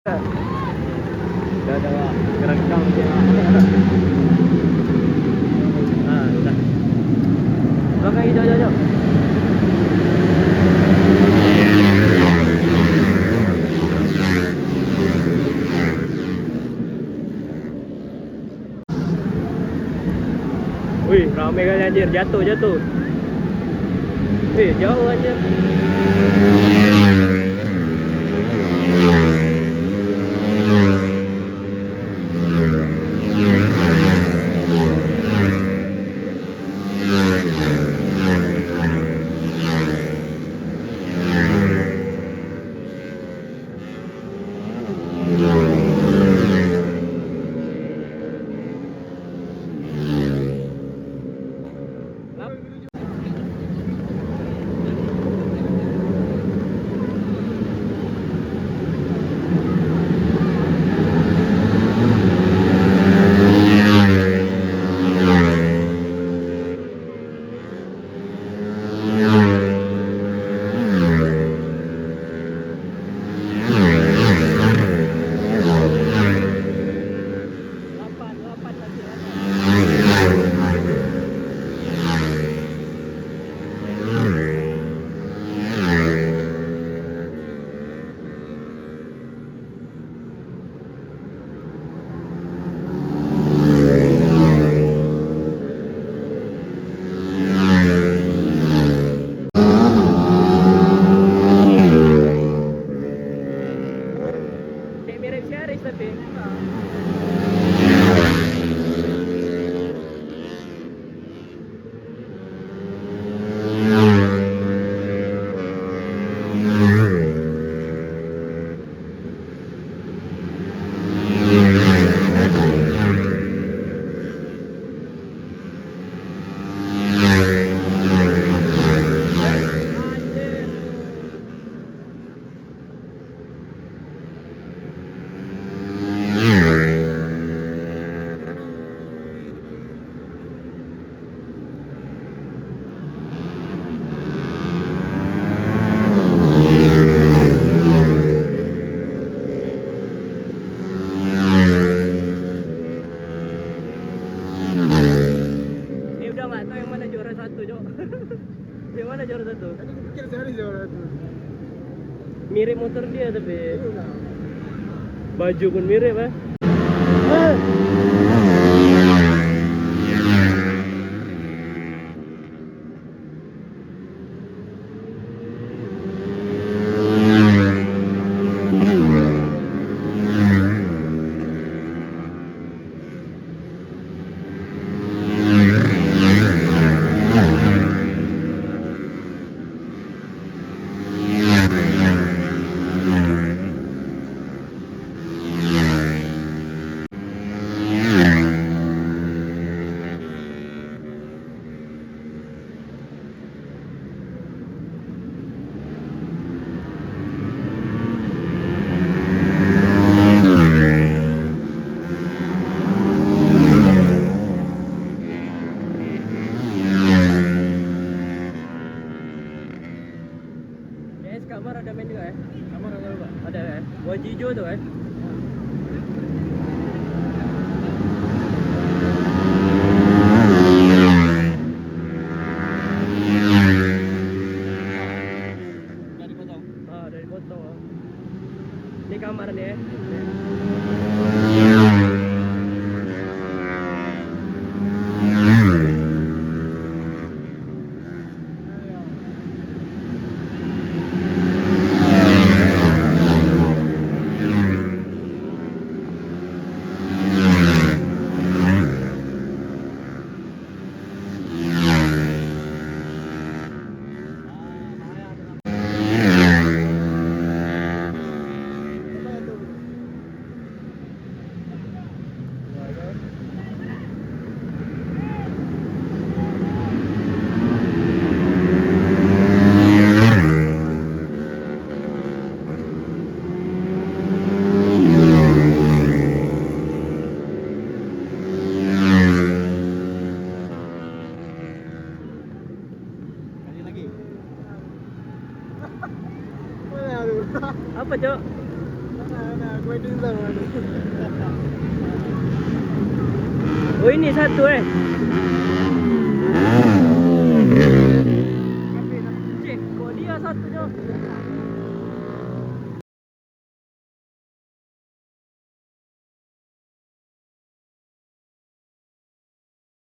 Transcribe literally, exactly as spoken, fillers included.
Dah, dah, dah. Gerak kau je. Ha, dah. Belakang hijau, hijau, hijau. Wih, ramai kali anjir. Jatuh, jatuh. Eh, jauh anjir. Mirip si Aris tapi. Ni udah nggak tahu yang mana juara satu, Cok. Yang mana juara satu? Tadi kupikir si Aris juara satu. Mirip motor dia tapi. Iyalah. Baju pun mirip, eh. Guys, kamar ada main juga, eh? Kamar ada juga. Ada, eh? Baju hijau tu, eh? Dari kosong. Ah, dari kosong, ah. Ni kamar ni, eh. Apa, Cok? Oh, ini satu, eh.